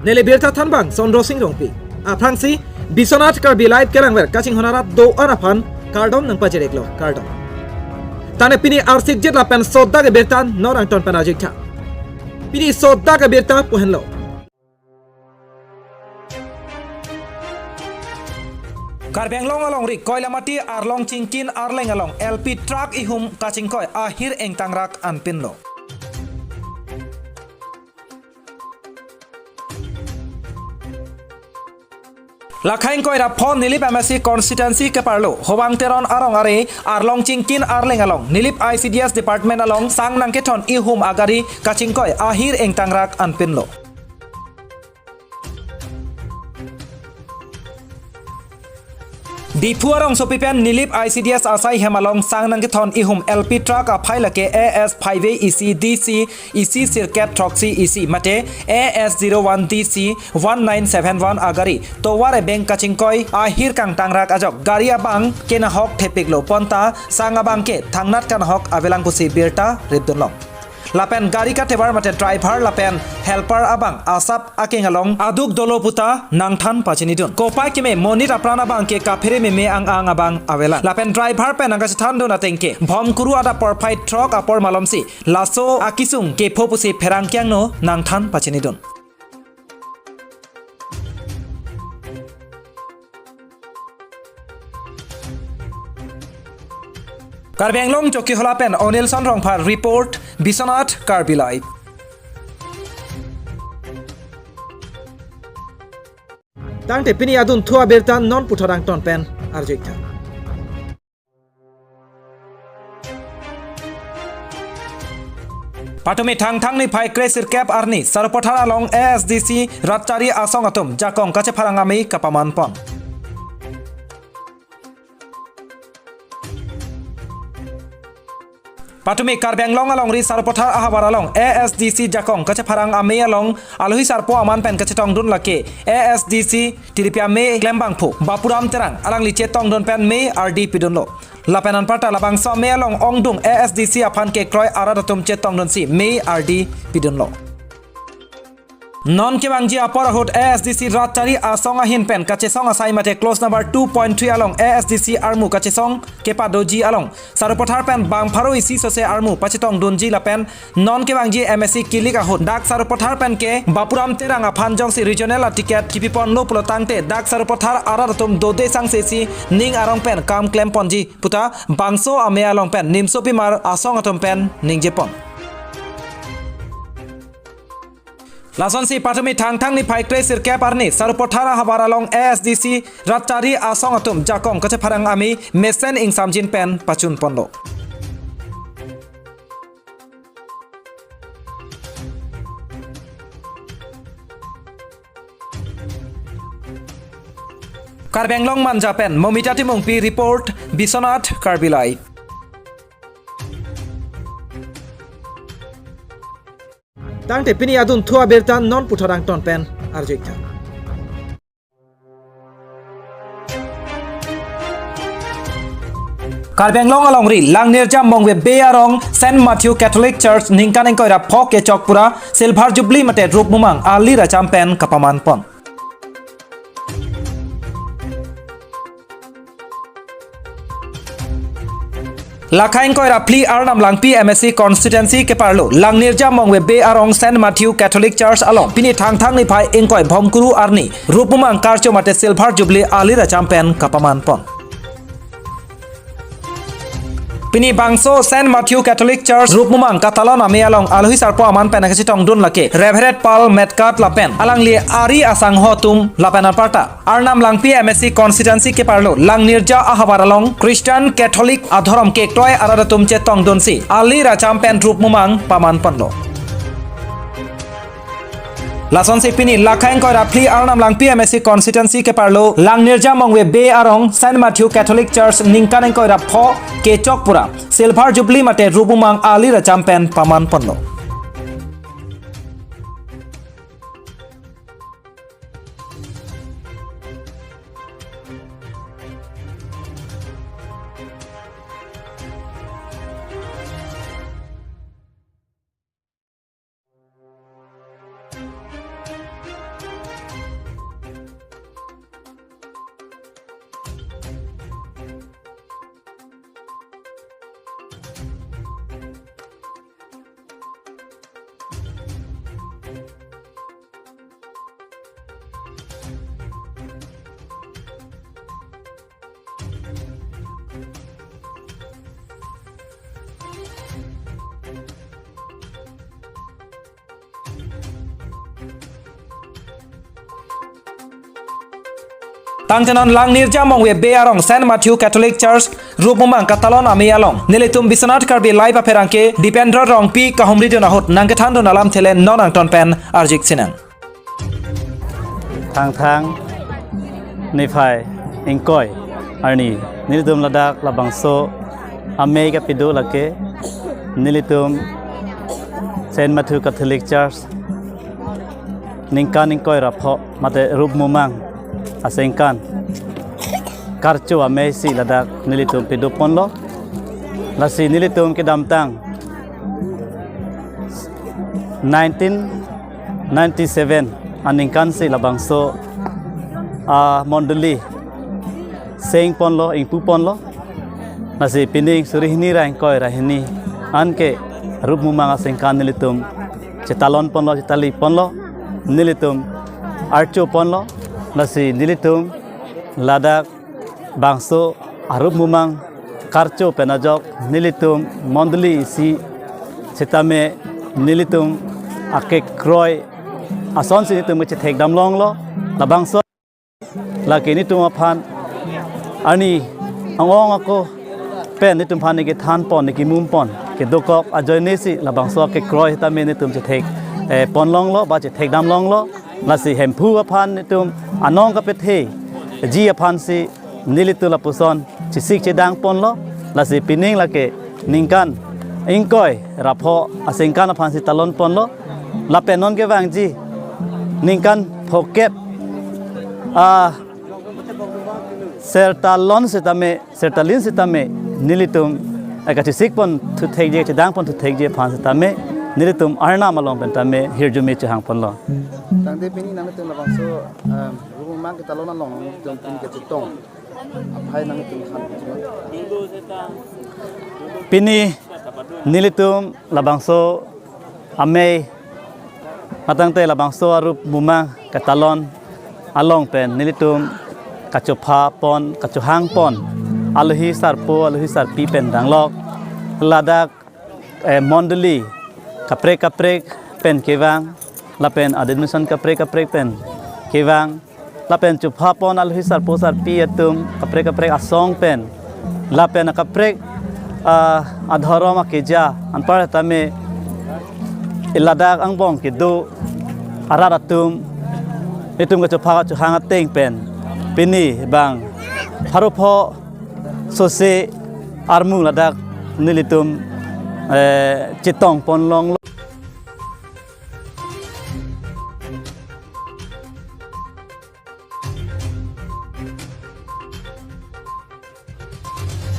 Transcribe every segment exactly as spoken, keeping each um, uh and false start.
Neli birta thanbang Chandra Sing Rongpi. Aphrangsi Biswanath Karbi Live kelangver kachinghon arat do-an aphan kardom nangpajir-iklo, kardom. Tangte pini arsikjit lapen sodak abirta non angton pen arju-iktha. Pini sodak abirta pu henlo. Karbi Anglong alongri Koilamati Arlong Chingkin Arleng along L P truck ihum kachingkoi ahir ingtangrak anpinlo. Lakhai ingkoi ra pho Nilip M A C constituency keparlo Hobang Teron arong are Arlong Chingkin Arleng along Nilip I C D S department along sang nangkethon ihum agari kachingkoi ahir ingtangrak anpinlo. Diphu arongsopi pen Nilip I C D S asai hem along sang nangkethon ihum L P truck aphai lake A S five A E C D C isi sirkep throksi isi mate A S zero one D C one nine seven one agari tovar ebeng kachingkoi ahir kangtangrak ajok gari abang kenahok thepiklo, bonta sang abang ke thangnat kanahok avelang pusi birta ripdunlong. Lapen gari kathevar mate driver lapen helper abang asap akeng along aduk dolo puta nangthan pachinidun. Kopai keme monit apran abang ke kaphere meme ang-ang abang avelang. Lapen driver pen nangkachethandun ateng ke Bhomkuru adap porphai throk apor malomsi laso akisung kepho pusi pherangke angno nangthan pachinidun. Karbi Anglong Chokihola pen Onilson Rongphar report, Biswanath Karbi Live. Tangte pini adunthu abirta non puthot angton pen arju-iktha. Patumi Thangthang niphai kre sirkep arni Sarupathar along A S D C rat chari asong atum jakong kachepharang amei kapamanpon. Patumi Karbi Anglong alongri Sarupathar ahavar along A S D C jakong kachepharang amei along alohi sarpo aman pen kachetongdun lake A S D C tiripi amei klembangphu Bapuram Terang alangli chetongdun pen mei ardi pidunlo. Lapen anparta labangso amei along ongdung A S D C aphan kekroi arat atum chetongdunsi mei ardi pidunlo. Non kevangji apor ahut A S D C rat chari asong ahin pen kachesong asai mate clause number two point three along A S D C armu kachesong kepadoji along Sarupathar pen bang pharo isi sose armu pachetongdunji lapen non kevangji M A C kilik ahut dak Sarupathar pen ke Bapuram Terang aphan jongsi regional aticket kipiponlo pulo tangte dak Sarupathar arat atum dode sangse si ning arong pen kam klemponji puta bangso amei along pen nimsopimar asong atum pen ningjepon. Lasonsi patumi Thangthang niphai kre sirkep arni Sarupathar ahavar along A S D C rat chari asong atum jakong kachepharang amei mesen ingsamjin pen pachunponlo. Karbi Anglong Manja pen Momita Timungpi report, Biswanath Karbi Live. Tangte pini adunthu abirta non puthot angton pen arju-iktha. Karbi Anglong alongri Langnirja Mongve Bey arong Saint Matthew Catholic Church ningkan ingkoi ra pho kechok pura Silver Jubilee mate rup mumang ali racham pen kapamanpon. Lakhai ingkoi ra phli Arnam Langpi M A C constituency keparlo Langnirja Mongve Bey arong Saint Matthew Catholic Church along pini Thangthang niphai ingkoi Bhomkuru arni rup mumang karcho mate Silver Jubilee ali racham pen kapamanpon. Pini bangso Saint Matthew Catholic Church rup mumang katalon amei along alohi sarpo aman pen kachetongdun lake Reverend Paul Metkat lapen alangli ari asangho atum lapen anparta Arnam Langpi M A C constituency keparlo Langnirja ahavar along Christian Catholic adhorom kekroi arat atum chetongdunsi ali racham pen rup mumang pamanponlo. Lasonsi pini lakhai ingkoi ra phli Arnam Langpi M A C constituency keparlo Langnirja Mongve Bey arong Saint Matthew Catholic Church ningkan ingkoi ra pho kechok pura Silver Jubilee mate rup mumang ali racham pen pamanponlo. Tangte non Langnirja Mongve Bey arong Saint Matthew Catholic Church Rupmumang katalon amei along nelitum Biswanath Karbi Live apherangke Dipendra Rongpi kahumridun ahut nangkethandun alamthe le non angton pen arjik sinang. Thangthang niphai ingkoi arni nelitum ladak labangso amei kapido lake nelitum Saint Matthew Catholic Church ningkan ingkoi ra pho mate Rupmumang asengkan karcho amei si ladak nelitum pido ponlo. Lasi nelitum kedamtang nineteen ninety-seven aningkan si labangso amondoli seng ponlo, ingpu ponlo. Lasi pining suri hini ra ingkoi ra hini anke Rupmumang asengkan nelitum chetalon ponlo, chetali ponlo, nelitum archo ponlo. Lasi nelitum ladak bangso a-Rupmumang karcho pen ajok nelitum mondoli isi sitame nelitum akekroi asonsi nelitum kechethek damlonglo. Labangso lake nelitum aphan arni angong ako pen nelitum aphan neke than pon, neke mum pon kedokok ajoine si labangso akekroi sitame nelitum chethek, eh, ponlonglo ba chethek damlonglo. Lasi Hemphu aphan nelitum anong kapetheji aphan si nelitum lapuson chesik chedang ponlo. Lasi pining lake ningkan ingkoi ra pho asengkan aphan si talon ponlo. Lapen non kevangji ningkan phokep a sertalon sitame, sertalin sitame nelitum, eh, kachesik pon thuthekji, chedang pon thuthekji aphan sitame nelitum Arnam along pen tame hirjume chehang ponlo. Tangte pini nanglitum labangso, em, Rupmumang ketalon along nanglitum pini kachetong aphai nanglitum than. Pini nelitum labangso amei matangte labangso a-Rupmumang ketalon along pen nelitum kachopha pon, kachohang pon alohi sarpo, alohi sarpi pen danglok ladak, eh, mondoli kaprek kaprek pen kevang lapen admission kaprek kaprek pen kevang lapen chopha pon alohi sarpo sarpi atum kaprek kaprek asong pen lapen kaprek, ah, adhorom akeja anpar tame ladak angbong kedo arat atum itum kachopha kachohang ateng pen pini bang pharo pho sose armu ladak nelitum, eh, chetong ponlonglo.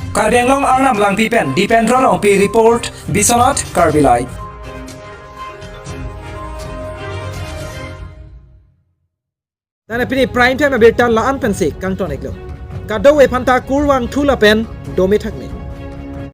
Karbi Anglong Arnam Langpi pen Dipendra Rongpi report, Biswanath Karbi Live. Tane pini prime time abirta la-an pensi kangton iklo. Kadokave aphanta kurvangthu lapen dome thakme.